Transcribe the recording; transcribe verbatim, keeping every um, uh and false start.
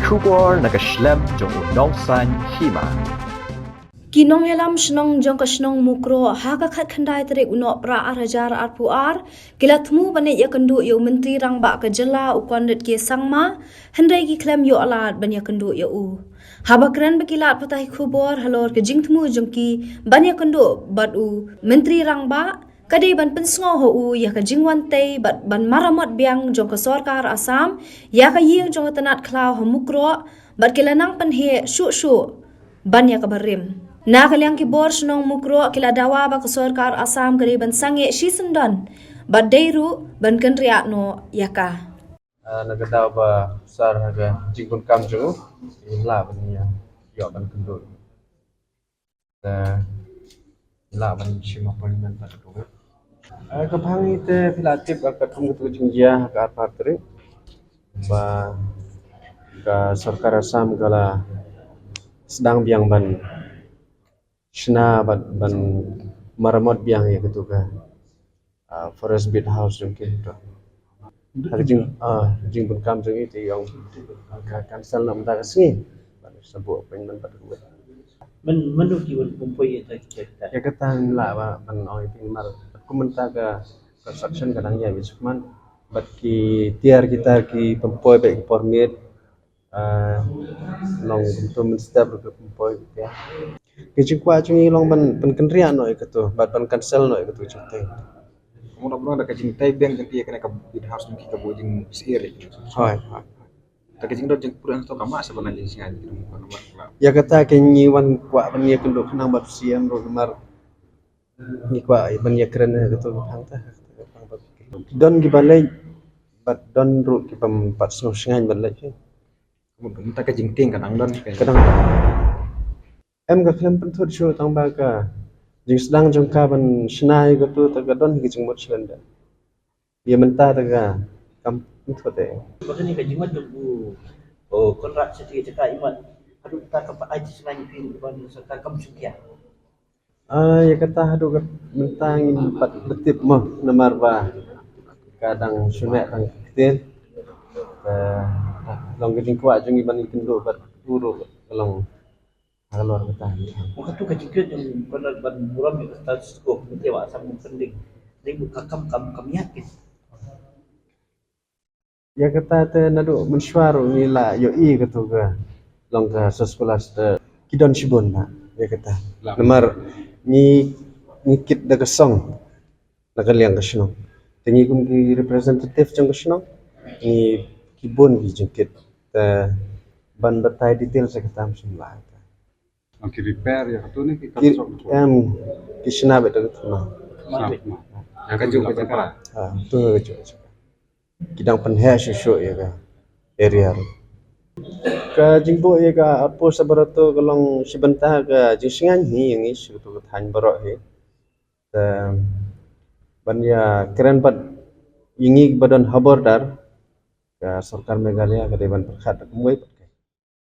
Khubor na ka shlem jong u nongsan hima. Ki nongïalam shnong jong ka shnong Mukroh ha ka khatkhyndai tarik u Nohprah ar hajar arphew ar ki la thmu ban ïakynduh ïa u Myntri Rangbah ka jylla u Conrad K Sangma, hynrei ki khlem ïoh lad ban ïakynduh ïa u. Haba kren bad ki lad pathai khubor halor ka jingthmu jong ki ban ïakynduh bad u Myntri Rangbah, ka dei ban pynsngew ha u ïa ka jingwan tei bad ban maramot biang jong ka sorkar Assam ïa ka ïing jong ka tnat khlaw ha Mukroh, bad ki la nang pynheh shuh shuh ban ïa kaba rim. Na ka liang ki bor shnong Mukroh ki la dawa ba ka sorkar Assam ka dei ban sangeh shisyndon bad dei ruh ban kynriah noh ïa ka. Ah, na ka daw ba sar ha ka jingbun kam jong u, ngim lah ban ïa ïoh ban kynduh. Te lah ban shim appointment bad ka wei. Ah, ka bhang ite phi la tip ka kum ka tu jingjia ha ka arphew tarik ba ka sorkar Assam ka la sdang biang ban shna bad ban maramot biang ïa ka tu ka, ah, Forest Beat House jong ki. Ha ka jing, ah, jingbun kam jong i te ïong ka cancel na mynta ka sngi. Bad sa buh appointment bad ka wei. Men menu ki wan pumpoi ïa ta kita. Ïa kata ngi lah ba ban ong ïa phi namar kum mynta ka construction ka dang ïa bit sukman bad ki tiar kita ki pumpoi bad ki permit. Ah, long kumto mynstep ruh ka pumpoi ka. Ka jingkwah jong ngi long ban pynkynriah noh ïa kato bad ban cancel noh ïa kato jingtei. Kumno kumno da ka jingtei biang jong ki ïa kane ka Beat House jong ki ka buh jingsheptieng ïa ki. Hooid, hooid. Da ka jingdon jingpyrshang to ka mah sa ban jingshngaiñ ki dong ka namar ka. Ïa kata ka ngi wan kwah ban ïakynduh khnang bad C M ruh namar ngi kwah ban ïakren ïa kato ka phang ta. Don kiba leit bad don ruh kiba pat sngewshngaiñ ban leit. Mynta ka jingtieng ka dang don ka. Ka dang. Em ka khlem pynthut shuh tang ba ka jingsdang jong ka ban shna ïa kato te ka don hi ka jingmut shlem da. Ïa mynta te ka kam pynthut eh. Ba kane ka jingmut jong u, oh, Conrad Seti jaka imat haduh ta ka pat ai jingshna ïa phi ban sorkar kam shuh ïa. Ah, ïa kata haduh kat mynta ngim pat btip mo namar ba ka dang shu neh tang ka ktien. Ka long ka jingkwah jong ngi ban ïakynduh bad u ruh ka long halor kata. Mo katu ka jingkit jong Conrad ban burom ïa ka status quo, mynta ba sam pending. Dei ka kam kam kam ïa ki. Ïa kata te naduh mynshuwa ruh ngi la ïohi katu ka long ka soskulas te ki don shibun ba ïa kata. Namar ngi ngi kit da ka song na ka liang ka shnong. Te ngi kum ki representative jong ka shnong ngi ki bun ki jingkit te ban batai detail sa kata mynshuwa. Ki repair ïa katu ne ki construct? Em, ki shna beit da katu ma. Shna beit ma. Ïa ka juk ka jaka. Ha, tu ka juk ka jaka. Ki dang pynheh shuh shuh ïa ka area ruh. Ka jingbuh ïa ka outpost Sabarato ka long shi bynta ka jingshngaiñ hi ïa ngi sha katu ka thaiñ baroh hi. Te ban ïa kren bad ïa ngi ba don ha border, ka sorkar Meghalaya ka dei ban pyrkhat da kumwei pat